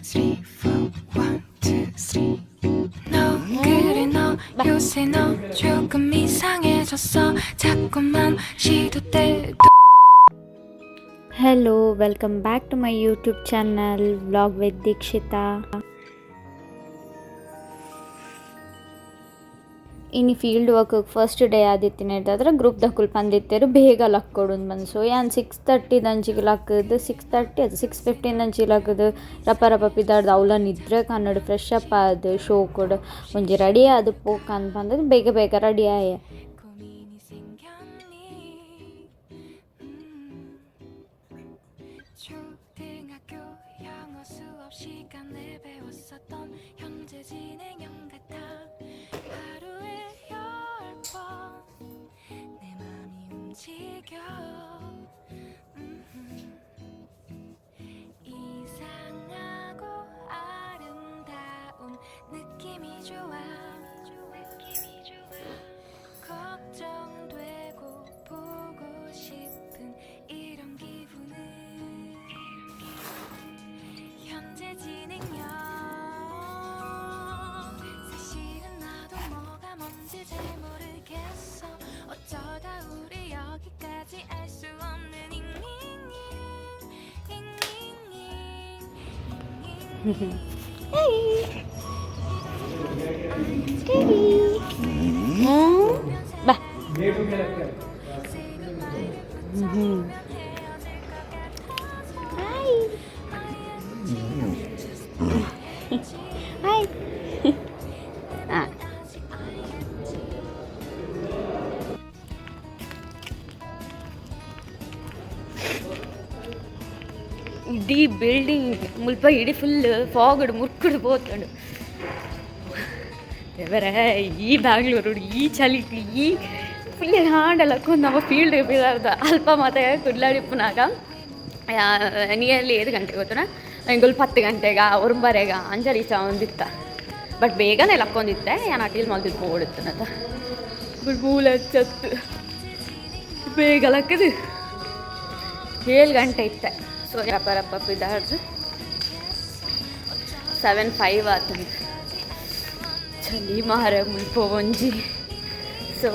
Three, four, one, two, three. 너 그래 너 요새 너 조금 이상해졌어. 자꾸만 시도 때도 Hello, welcome back to my YouTube channel Vlog with Dikshita. ಇನ್ನು field work first day ಆದಿತ್ತಿನ group ದಕ್ಕುಲು ಪಂದಿತ್ತೆರ್ ಬೇಗ ಲಕ್ಕೊಡು ಬಂದು. ಸೊ ಯಾನ್ 6:30 ದಂಚಿಗೆ ಲಕ್ಕದು, 6:30 ಅದು 6:15 ದಂಚಿಗೆ ಲಕ್ಕದು, ರಪ ರಪ ಪಿದಾಡ್ದು ಅವ್ಲ ನಿದ್ರೆ ಕನ್ನಡ ಫ್ರೆಶ್ ಅಪ್ ಆದ್ ಶೋಕುಡು ಒಂಜಿ ರೆಡಿ ಆದ್ ಪೋಕ ಅಂದ್ ಬೇಗ ಬೇಗ ರೆಡಿ ಆಯೆ. 고민이 생겼니? 초등학교 영어 수업 시간에 배웠었던 현재 진행형 같아. 하루에 10번 내 맘이 움직여. 이상하고 아름다운 느낌이 좋아. 느낌이 좋아. 걱정되고 보고 싶은 이런 기분은 현재 진행형. 사실은 나도 뭐가 뭔지 잘 모르겠어. 어쩌다 우리 여기까지 알 수 없는 잉잉잉 잉잉잉. ಬಾ. Hi hi. ಹಾಂ, ಇಡೀ ಬಿಲ್ಡಿಂಗ್ ಮುಲ್ಪ ಇಡೀ ಫುಲ್ ಫಾಗಡ್ ಮುರ್ಕುಡು ಪೋತುಂಡು. ದೇವರೇ, ಈ ಬ್ಯಾಂಗ್ಳೂರು ಈ ಚಳಿಟ್ ಈ ಫುಲ್ ಹಾಂಡಲ ನಮ್ಮ ಫೀಲ್ಡ್ ಪಿದಾರ್ದ ಅಲ್ಪ ಮಾತ ಕುಡ್ಲಾಡಿಪ್ಪುನಾಗ ನಿಯರ್ಲಿ ಏಳು ಗಂಟೆ ಗೊತ್ತುನ ಎಂಗುಲ್ 10 ಗಂಟೆಗ ಒರಂಬರೆಗ ಅಂಚ ರೀಚ್ ಆವೊಂದಿತ್ತ. ಬಟ್ ಬೇಗನೆ ಲಕ್ಕೊಂದಿತ್ತೆ ಯಾನ್ ಅಟಿಲ್ ಮಲ್ತಿದ್ ಪೋವೊಡಿತ್ತನತ. ಬಟ್ ಮೂಲ ಚತ್ತು ಬೇಗ ಲಕ್ಕದು 7 ಗಂಟೆ ಇತ್ತೆ. ಸೊ ರಪ್ಪ ರಪ್ಪ ಪಿದಾಡ್ದು 7:05 ಆತಂದು. ಚಳಿ ಮಾರ ಮುಲ್ಪ ಒಂಜಿ. ಸೊ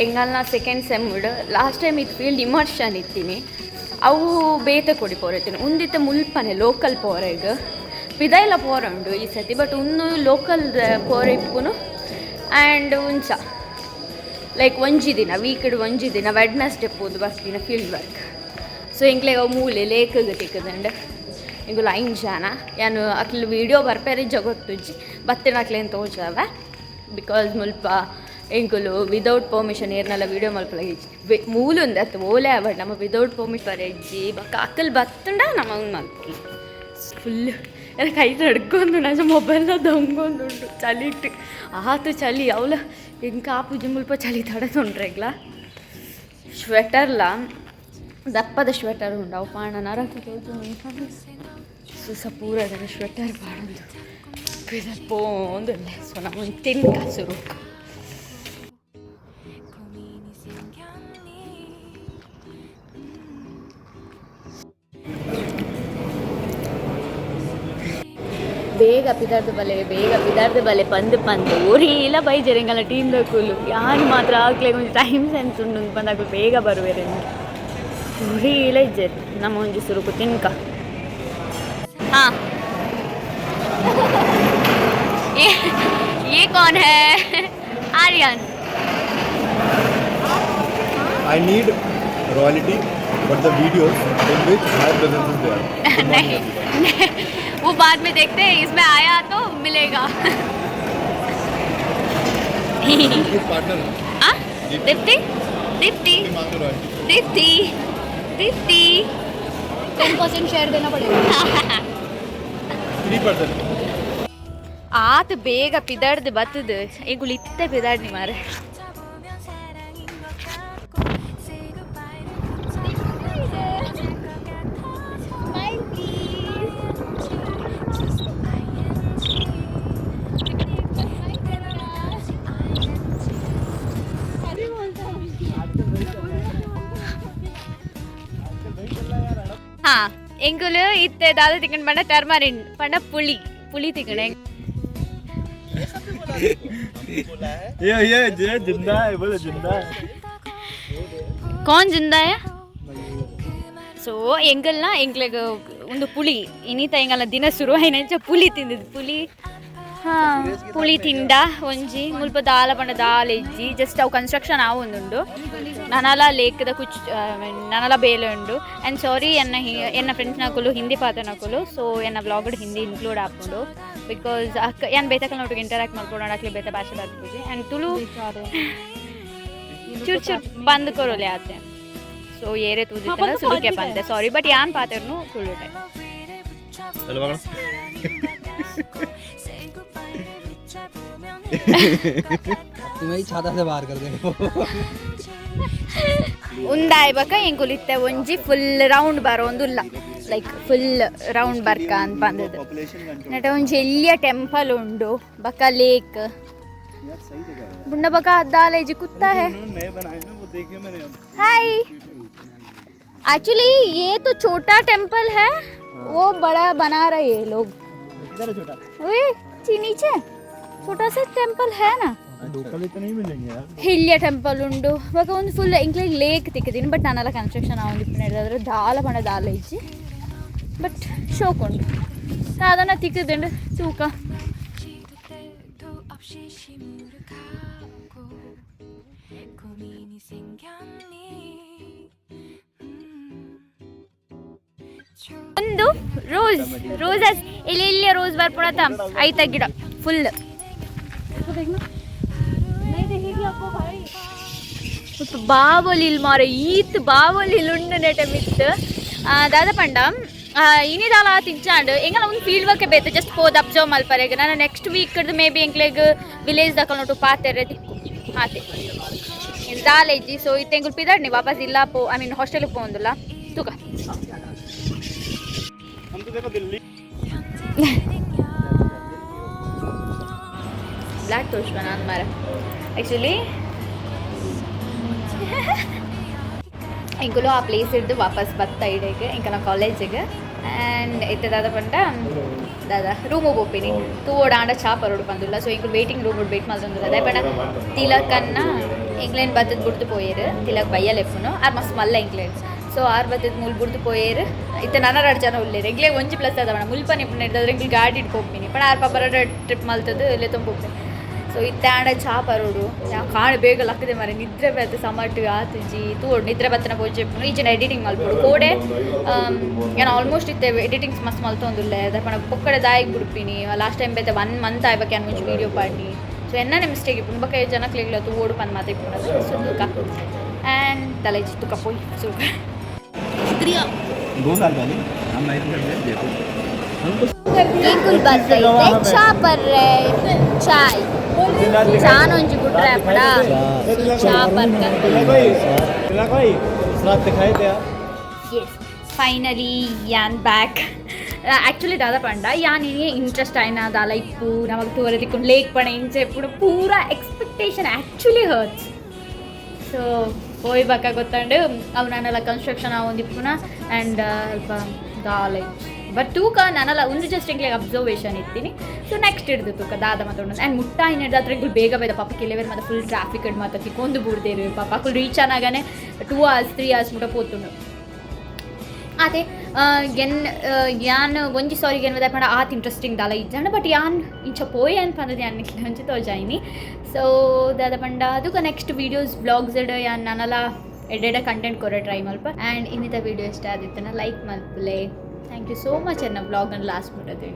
ಎಂಗಲ್ನ ಸೆಕೆಂಡ್ ಸೆಮ್ಡ್ ಲಾಸ್ಟ್ ಟೈಮ್ ಇದು ಫೀಲ್ಡ್ ಇಮರ್ಷನ್ ಇತ್ತೀನಿ. ಅವು ಬೇತೆ ಕೊಡಿ ಪೋರೈತಿನಿ. ಉಂದಿತ್ತೆ ಮುಲ್ಪನೆ ಲೋಕಲ್ ಪೋರೆಗ್ ಪಿದೈಲ ಪೋರ ಉಂಡು ಈ ಸತಿ. ಬಟ್ ಉನ್ನು ಲೋಕಲ್ ಪೋರೆ ಇಪ್ಪುನು. ಆ್ಯಂಡ್ ಉಂಚ ಲೈಕ್ ಒಂಜಿ ದಿನ ವೀಕ್ಡ್ ಒಂಜಿ ದಿನ ವೆಡ್ನಸ್ಡೇ ಪೋದು ಬರ್ಪಿನ ಫೀಲ್ಡ್ ವರ್ಕ್. ಸೊ ಎಂಕ್ಲೆಗ್ ಅವು ಮೂಲೆ ಲೇಕ್ಗ್ ತಿಕ್ಕುದುಂಡು. ಎಂಕುಲು ಐನ್ ಜನ. ಯಾನ್ ಅಕ್ಲು ವೀಡಿಯೋ ಬರ್ಪೆರೆ ಗೊತ್ತುಜ್ಜಿ, ಬತ್ತಿನ ಅಕ್ಲೇನ್ ತೋಜಾವೆ, because ಮುಲ್ಪ ಎಂಕುಲು ವಿದೌಟ್ ಪರ್ಮಿಷನ್ ಏರ್ನೆಲ್ಲ ವೀಡಿಯೋ ಮಲ್ಪುಲಗ ಇಜ್ಜಿ. ಮೂಲು ಉಂದು ಓಲೆ ಆವಡ್ ನಮ್ಮ ವಿದೌಟ್ ಪರ್ಮಿಷನ್ ಬರೆಜ್ಜಿ. ಬೊಕ್ಕ ಅಕಲ್ ಬತ್ತುಂಡ ನಮ ಮಲ್ಪೊಲಿ. ಫುಲ್ ಎನ್ನ ಕೈ ನಡ್ಕೊಂದುಂಡು, ಅಂಚ ಮೊಬೈಲ್ನ ದೊಂಗೊಂದುಂಡು ಚಳಿಟ್. ಆತು ಚಳಿ ಅವ್ಲ ಎಂಕ್ ಆಪುಜಿ ಮುಲ್ಪ ಚಳಿ ತಡೆತೊಂಡ್ರೆಗ್ಲ. ಸ್ವೆಟರ್ಲ ದಪ್ಪದ ಸ್ವೆಟರ್ ಉಂಡು, ಅವು ಪಾಂಡ ನರಕ ಸುಸ ಪೂರ ಸ್ವೆಟರ್ ಪಾಡೊಂದು ಪೋಂದುಲ್ಲೆ. ಸೊ ನಮ ಒಂಜಿ ತಿನ್ಕ ಸುರುಕು. 고민이 생겼니? ಬೇಗ ಪಿದಾರ್ದು ಬಲೆ, ಬೇಗ ಪಿದಾರ್ದು ಬಲೆ ಪಂದ್ ಪಂದ್ ಒರಿಲ ಬೈಜೆರ್ ಎಂಕಲ್ನ ಟೀಮ್ ದಕುಲು. ಯಾನ್ ಮಾತ್ರ ಆಕ್ಲೆಗ್ ಒಂಜಿ ಟೈಮ್ ಸೆನ್ಸ್ ಉಂಡು ಪಂದ್ ಅಕುಲು ಬೇಗ ಬರುವೆರ್. ಒರಿಲ ಇಜ್ಜೆರ್. ನಮ್ಮ ಒಂಜಿ ಸುರುಕು ತಿನ್ಕ. हाँ, ये कौन है? Aryan. I need royalty, but the videos in which my presence is there. Good morning, नहीं। everyone. वो बाद में देखते हैं, इसमें आया तो मिलेगा। Deepti's partner. हाँ, दीप्ति, दीप्ति। मांगो royalty. Deepti, Deepti. 10% share देना पड़ेगा. 3%. ಆತ ಬೇಗ ಪಿದಾಡ್ದು ಬತ್ತದು ಎಂಕುಲು ಇತ್ತೆ ಪಿದಾಡ್ನಿ ಮಾರೆ. 보면 사랑인 것 같고 Say goodbye를 붙여보면 헤어질 것 같아서 just ing 내 맘은 아직 ing. ಹಾ. ಎಂಕುಲು ಇತ್ತೆ ದಾದ ತಿಕ್ಕಂಡ್ ಪಂಡ ಟರ್ಮರಿನ್ ಪಂಡ ಪುಳಿ ಪುಳಿ ತಿಕ್ಕಣ. ये ये ये जिंदा है, बोले जिंदा है. ಕಾನ್ ಜಿಂದಾಯ. ಸೊ ಎಂಕಲ್ನ ಎಂಕ್ಲೆಗ್ ಒಂದು ಪುಳಿ ಇನಿತ ಎಂಗಲ್ಲ ದಿನ ಶುರು ಆಯ್ನಂಚ ಪುಳಿ ತಿಂದಿದ್ದು. ಪುಳಿ, ಹಾಂ, ಪುಳಿ ತಿಂದ. ಒಂಜಿ ಮುಲ್ಪ ದಾಲ ಪಂಡ ದಾಲ ಇಜ್ಜಿ. ಜಸ್ಟ್ ಅವು ಕನ್ಸ್ಟ್ರಕ್ಷನ್ ಆವೊಂದುಂಡು. ನನಲ ಲೇಕ್ದ ಕುಚ್ ನನಲ ಬೇಲೆ ಉಂಡು. ಆ್ಯಂಡ್ ಸಾರಿ, ಎನ್ನ ಎನ್ನ ಫ್ರೆಂಡ್ಸ್ನಕುಲು ಹಿಂದಿ ಪಾತೆನಕುಲು. ಸೊ ಎನ್ನ ವ್ಲಾಗ್ಡ್ ಹಿಂದಿ ಇನ್ಕ್ಲೂಡ್ ಆಪುಂಡು, because ಅಕ್ಕ ಯಾನ್ ಬೇತಕಲ್ನೊಟ್ಟಿಗೆ ಇಂಟರಾಕ್ಟ್ ಮಲ್ಪೊಡು, ಅಕ್ಲೆ ಬೇತೆ ಭಾಷೆ ಬರ್ಪುಜಿ. ಆ್ಯಂಡ್ ತುಳು ಚೂರು ಚೂರು ಬಂದ್ ಕೊರೊಲೆ ಆತೆ. ಸೊ ಏರೆ ತೂದಿತ್ತನ ಸುರುಕೆ ಪಂತೆ ಸಾರಿ, ಬಟ್ ಯಾನ್ ಪಾತೆರ್ನು ತುಳು ಟೈಪ್. चलो पकड़ो. तुम्हें ही छाता से बाहर कर देंगे. ಉಂದಾಯ್ ಬಕ ಎಂಕುಲಿತ್ತೆ ಒಂಜಿ ಫುಲ್ ರೌಂಡ್ ಬರೋಂದುಲ್ಲ, ಲೈಕ್ ಫುಲ್ ರೌಂಡ್ ಬರ್ಕ ಅಂತ ಬಂದದ್ದು. ನೆಟ ಒಂಜಿ ಎಲ್ಲಿಯ ಟೆಂಪಲ್ ಉಂಡು, ಬಕ ಲೇಕ್ ಬುಂಡ ಬಕ ದಾಲೇಜಿ ಕುತ್ತ है. नए बनाए ना, वो देखे मैंने अब. हाय. एक्चुअली ये तो छोटा टेम्पल है, वो बड़ा बना रहे ये लोग. किधर है छोटा? ओए ची नीचे छोटा सा टेम्पल है ना. लोकल इतने नहीं मिलेंगे यार. ಹಿಲ್ಯ ಟೆಂಪಲ್ ಉಂಡು. ಬೊಕ ಒಂದು ಫುಲ್ ಎಂಕ್ಲೆಗ್ ಲೇಕ್ ತಿಕ್ಕದಿನಿ, ಬಟ್ ನಾನೆಲ್ಲ ಕನ್ಸ್ಟ್ರಕ್ಷನ್ ಆವೊಂದು ಇಪ್ಪುನ. ದಾಲ ಪಂಡ ದಾಲ ಇಜ್ಜಿ, ಬಟ್ ಶೋಕ್ ಉಂಡು. ಸಾಧಾರಣ ತಿಕ್ಕದುಂಡು ತೂಕ. 시도 때도 없이 시무룩하고 고민이 생겼니? ಒಂದು ರೋಸ್, ರೋಸಸ್ ಇಲ್ಲಿ ಇಲ್ಲಿ ರೋಸ್ ಬರ್ಪುಣತ ಐತ ಗಿಡ ಫುಲ್. ಬಾವೊಲಿಲ್ ಮಾರೆ, ಈತ್ ಬಾವೊಲಿಲ್ ಉಂಡು ನೆಟ ಮಿತ್. ದಾದ ಪಂಡ ಇನಿ ದಾಲ ತಿಂಚಾಂಡ್. ಎಂಗಲ ಒಂದು ಫೀಲ್ಡ್ ವರ್ಕ್ ಬೇತೆ, ಜಸ್ಟ್ ಪೋದ್ ಅಬ್ಸರ್ವ್ ಮಲ್ಪರೆಗ್. ನಾನು ನೆಕ್ಸ್ಟ್ ವೀಕ್ ಮೇ ಬಿ ಎಂಕ್ಲೆಗ್ ವಿಲೇಜ್ ದಕಲ್ನೊಟ್ಟು ಪಾತೆರೆ ತಿಕ್ಕು ಆತೆ. ದಾಲ ಇಜ್ಜಿ. ಸೊ ಇತ್ತೆ ಎಂಕುಲು ಪಿದಾಡ್ನಿ ವಾಪಸ್ ಇಲ್ಲ ಪೋ, I mean ಹಾಸ್ಟೆಲ್ಗೆ ಪೋಂದುಲ್ಲ ತೂಕ. हम तो देखो दिल्ली ಬ್ಲ್ಯಾಕ್ ತೋರಿಸುವ ನಾನು ಮಾರ. ಆ್ಯಕ್ಚುಲಿ ಎಂಕುಲು ಆ ಪ್ಲೇಸ್ ಹಿಡ್ದು ವಾಪಸ್ ಬತ್ತ ಇಡಕ್ಕೆ ಎಂಕಲ ಕಾಲೇಜಿಗೆ. ಆ್ಯಂಡ್ ಇತ್ತೆ ದಾದ ಪಂಡ ದಾದ ರೂಮು ಪೋಪಿನಿ. ತೂವೋಡಾಂಡ ಚಾ ಪರೋಡು ಬಂದಿಲ್ಲ. ಸೊ ಎಂಕುಲು ವೇಟಿಂಗ್ ರೂಮ್ ವೇಟ್ ಮಲ್ತೊಂದುಲ್ಲ. ಅದೇ ಪಂಡ ತಿಲಕನ್ನ ಎಂಕ್ಲೇನ್ ಬತ್ತದ ಬುಡ್ದು ಪೋಯೇರು. ತಿಲಕ್ ಬಯ್ಯಲ್ ಎಪ್ಪುನು, ಆರ್ ಮಸ್ತ್ ಮಲ್ಲ ಎಂಕ್ಲೇನ್. ಸೊ ಆರ್ ಬತ್ತದ ಮೂಲ್ ಬುಡ್ದು ಪೋಯೇರು. ಇತ್ತೆ ನನರಾಡ್ ಜನ ಉಲ್ಲೇರು. ಎಂಕ್ಲೆ ಒಂಜಿ ಪ್ಲಸ್ ಅದ ಪಂಡ ಮುಲ್ಪ ನಿಪ್ಪು ಹಿಡ್ದಾದ್ರೆ ಎಂಕ್ಲು ಗಾಡಿ ಇಟ್ಕೋಪಿನಿ. ಪಂಡ ಆರ್ ಪಾಪ ಟ್ರಿಪ್ ಮಲ್ತದ್ದು ಇಲ್ಲೇ ಪೋಪಿನಿ. ಸೊ ಇತ್ತೆ ಆಂಡ ಚಾ ಪರೋಡು. ಕಾಣು ಬೇಗ ಲಕ್ಕದೆ ಮರೆ, ನಿದ್ರೆ ಬತ್ತ ಸಮಟ್ ಆತುಜಿ. ತೂವೊಡು, ನಿದ್ರೆ ಬತ್ತನ ಪೋಜೆಪ್ಪುನು. ಈಜಿನ ಎಡಿಟಿಂಗ್ ಮಲ್ಪೊಡು ಕೋಡೆ. ಏನು ಆಲ್ಮೋಸ್ಟ್ ಇತ್ತೆ ಎಡಿಟಿಂಗ್ಸ್ ಮಸ್ತ್ ಮಲ್ತೊಂದುಲ್ಲೆ. ದರ್ಪಣ ಪೊಕ್ಕಡೆ ದಾಯಿಗ್ ಬುಡ್ಪಿನಿ. ಲಾಸ್ಟ್ ಟೈಮ್ ಬೇತೆ ಒನ್ ಮಂತ್ ಆಯ್ಬೇಕು ಯಾನ್ ಮುಂಚೆ ವೀಡಿಯೋ ಪಾಡ್ನಿ. ಸೊ ಎನ್ನನೆ ಮಿಸ್ಟೇಕ್ ಇಪ್ಪುನು. ಬೊಕ ಜನಕ್ಲೆಗ್ಲ ತೂವೊಡು ಪಂದ್ ಮಾತ ಇಪ್ಪುನದು. ಸೊ ತೂಕ ಆ್ಯಂಡ್ ತಲೆ ತೂಕ ಪೋಯ್ ಸುಕ. शुक्रिया. 2 साल पहले हम लाइव कर रहे जयपुर हमको. ಎಂಕುಲ್ ಬತ್ತ ಚಾ ಪರ್ರೆ, ಚಾಯ್ ಚಾನೊಂಜಿ ಬುಡ್ರೆ ಅಪ್ಪಡ ಚಾ ಪರ್ಕ. भाई, भाई, रात दिखाई दिया. ಎಸ್, ಫೈನಲಿ ಯಾನ್ ಬ್ಯಾಕ್. ಆ್ಯಕ್ಚುಲಿ ದಾದ ಪಂಡ ಯಾನ್ ಇನಿ ಇಂಟ್ರೆಸ್ಟ್ ಆಯ್ನ ದಾಲ ಇಪ್ಪು, ನಮಗೆ ತೂವರೆ ತಿಕ್ಕೊಂಡು ಲೇಕ್ ಪಣ ಇಂಚ ಇಪ್ಪುಡು ಪೂರಾ ಎಕ್ಸ್ಪೆಕ್ಟೇಷನ್ ಆ್ಯಕ್ಚುಲಿ ಹರ್ಟ್ಸ್. ಸೊ ಪೋಯ್ ಬಕ್ಕ ಗೊತ್ತಂಡು ಅವು ನಾನೆಲ್ಲ ಕನ್ಸ್ಟ್ರಕ್ಷನ್ ಆವೊಂದು ಇಪ್ಪುನ ಆ್ಯಂಡ್ ಅಲ್ಪ ದಾಲ. ಬಟ್ ತೂಕ ನಾನಲ್ಲ ಒಂದು ಜಸ್ಟ್ ಎಂಕ್ಲೆಗ್ ಅಬ್ಸರ್ವೇಷನ್ ಇತ್ತೀನಿ. ಸೊ ನೆಕ್ಸ್ಟ್ ಹಿಡ್ದು ತೂಕ ದಾದ ಮತ್ತೆ ಆ್ಯಂಡ್ ಮುಟ್ಟ ಹಿಡ್ದಾದ್ರೆ ಎಂಕುಲು ಬೇಗ ಬೇದ. ಪಾಪ ಕೆಲವರು ಮತ್ತೆ ಫುಲ್ ಟ್ರಾಫಿಕ್ ಇಡ್ ಮತ್ತೆ ತಿಕ್ಕೊಂದು ಬೂಡ್ದೇರು. ಪಾಪ ಅಕುಲು ರೀಚ್ ಆನಾಗನೆ 2 ಅವರ್ಸ್ 3 ಅವರ್ಸ್ ಮುಟ್ಟ ಪೋತುಂಡು. ಅದೇ ಎನ್ ಯಾನ್ ಒಂಜಿ ಸಾರಿ ಏನ್ ಪಂಡ ಆತ್ ಇಂಟ್ರೆಸ್ಟಿಂಗ್ ದಾಲ ಇಜ್ಜಂಡ. ಬಟ್ ಯಾನ್ ಇಂಚ ಪೋಯೆ ಅಂತ ಪಂದದ ಯಾನ್ ನಿಕ್ಲೆ ಒಂಜಿ ತೋಜಾಯಿನಿ. ಸೊ ದಾದ ಪಂಡ ಅದಕ್ಕೆ ನೆಕ್ಸ್ಟ್ ವೀಡಿಯೋಸ್ ವ್ಲಾಗ್ಸ್ ಯಾನ್ ನಾನಲ್ಲ ಎಡೆಡ ಕಂಟೆಂಟ್ ಕೊರ ಟ್ರೈ ಮಲ್ಪ. ಆ್ಯಂಡ್ ಇನ್ನಿತ ವೀಡಿಯೋ ಇಷ್ಟ ಆದಿತ್ತನ ಲೈಕ್ ಮಲ್ಪುಲೆ. Thank you so much ಎನ್ನ ವ್ಲಾಗನ್ನು ಲಾಸ್ಟ್ ಮುಟ್ಟದು.